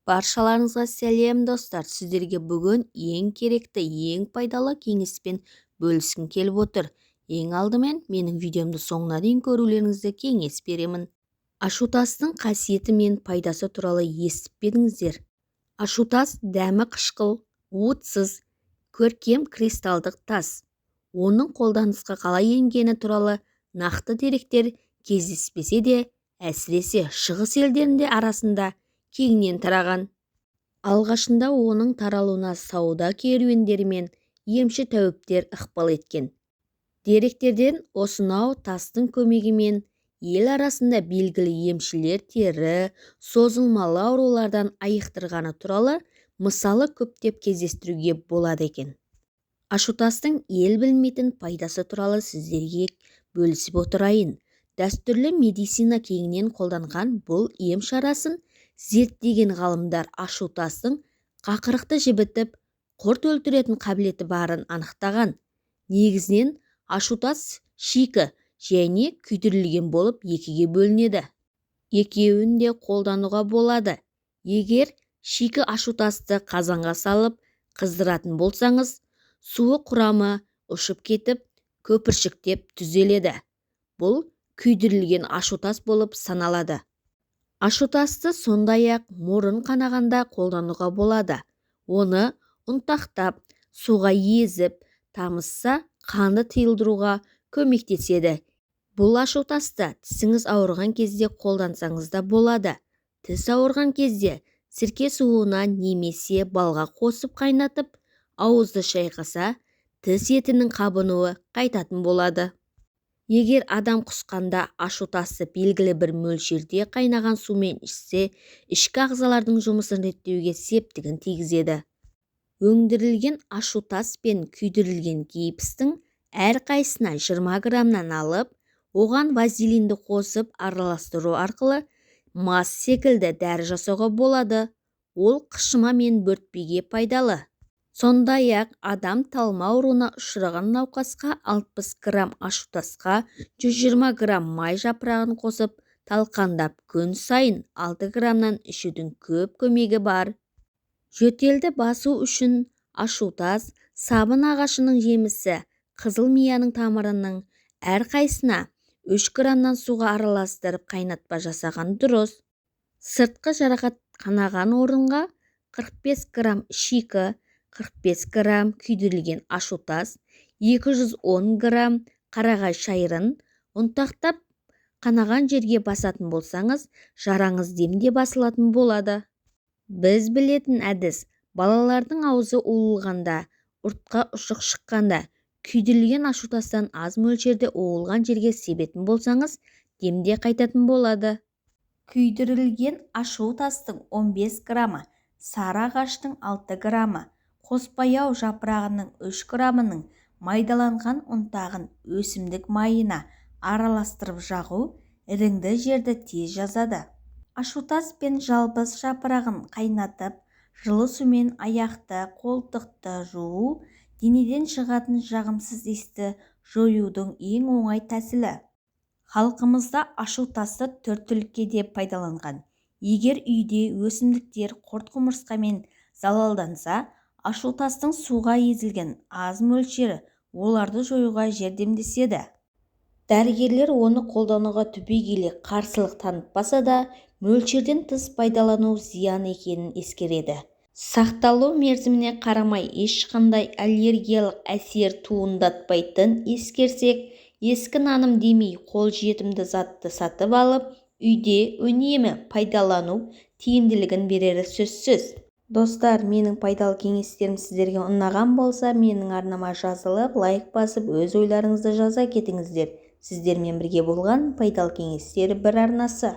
Баршаларыңызға сәлем, достар! Сіздерге бүгін ең керекті, ең пайдалы кеңеспен бөліскім келіп отыр. Ең алдымен менің видеомды соңына дейін көрулеріңізді кеңес беремін. Ашутастың қасиеті мен пайдасы туралы естіп пе едіңіздер? Ашутас дәмі қышқыл, уытсыз, көркем кристалдық тас. Оның қолданысқа қалай енгені туралы нақты деректер кездеспесе де, әсіресе шығыс елдерінде арасында кеңінен тараған. Алғашында оның таралуына сауда керуендері мен емші тәуіптер ықпал еткен. Деректерден осынау тастың көмегімен ел арасында белгілі емшілер тері, созылмалы аурулардан айықтырғаны туралы мысалы көптеп кездестіруге болады екен. Ашутастың ел білмейтін пайдасы туралы сіздерге бөлісіп отырайын. Дәстүрлі медицина кеңінен қолданған бұл ем шарасын зерттеген ғалымдар ашутастың қақырықты жібітіп, құрт өлтіретін қабілеті барын анықтаған. Негізінен ашутас шикі және күйдірілген болып екіге бөлінеді. Екеуін де қолдануға болады. Егер шикі ашутасты қазанға салып қыздыратын болсаңыз, суы құрамы ұшып кетіп, көпіршіктеп түзеледі. Бұл күйдірілген ашутас болып саналады. Ашутасты сондай-ақ мұрын қанағанда қолдануға болады. Оны ұнтақтап, суға езіп, тамызса, қанды тыйылдыруға көмектеседі. Бұл ашутасты тісіңіз ауырған кезде қолдансаңыз да болады. Тіс ауырған кезде сірке суына немесе балға қосып қайнатып, ауызды шайқаса, тіс етінің қабынуы қайтатын болады. Егер адам құсқанда ашутасты белгілі бір мөлшерде қайнаған сумен ішсе, ішкі ағзалардың жұмысын реттеуге септігін тигізеді. Өңдірілген ашутас пен күйдірілген гипстің әрқайсысына 20 граммнан алып, оған вазелинді қосып араластыру арқылы мазь секілді дәрі жасауға болады. Ол қышыма мен бөртпеге пайдалы. Сондай-ақ адам талма ауруына ұшыраған науқасқа 60 грамм ашутасқа 120 грамм май жапырағын қосып, талқандап күн сайын 6 граммнан ішудің көп көмегі бар. Жөтелді басу үшін ашутас, сабын ағашының жемісі, қызыл мияның тамырының әрқайсысына 3 граммнан суға араластырып қайнатпа жасаған дұрыс. Сыртқы жарақат қанаған орынға 45 грамм шикі, 45 грамм күйдірілген ашутас, 210 грамм қарағай шайырын ұнтақтап қанаған жерге басатын болсаңыз, жараңыз демде басылатын болады. Біз білетін әдіс: балалардың аузы уылғанда, ұртқа ұшық шыққанда күйдірілген ашутастан аз мөлшерде уылған жерге себетін болсаңыз, демде қайтатын болады. Күйдірілген ашутастың 15 граммы, сары ағаштың 6 граммы, қоспаяу жапырағының 3 граммының майдаланған ұнтағын өсімдік майына араластырып жағу іріңді жерді тез жазады. Ашутас пен жалбыз жапырағын қайнатып, жылы сумен аяқты, қолтықты жуу денеден шығатын жағымсыз иісті жоюдың ең оңай тәсілі. Халқымызда ашутасты төрт түлікке де пайдаланған. Егер үйде өсімдіктер құрт-құмырсқамен залалданса, ашутастың суға езілген аз мөлшері оларды жоюға жәрдемдеседі. Дәрігерлер оны қолдануға түбегейлі қарсылық танытпаса да, мөлшерден тыс пайдалану зиян екенін ескереді. Сақталу мерзіміне қарамай ешқандай аллергиялық әсер туындатпайтынын ескерсек, ескі наным демей қолжетімді затты сатып алып, үйде үнемі пайдалану тиімділігін берері сөзсіз. Достар, менің пайдалы кеңестерім сіздерге ұнаған болса, менің арнама жазылып, лайк басып, өз ойларыңызды жаза кетіңіздер. Сіздермен бірге болған пайдалы кеңестер бір арнасы.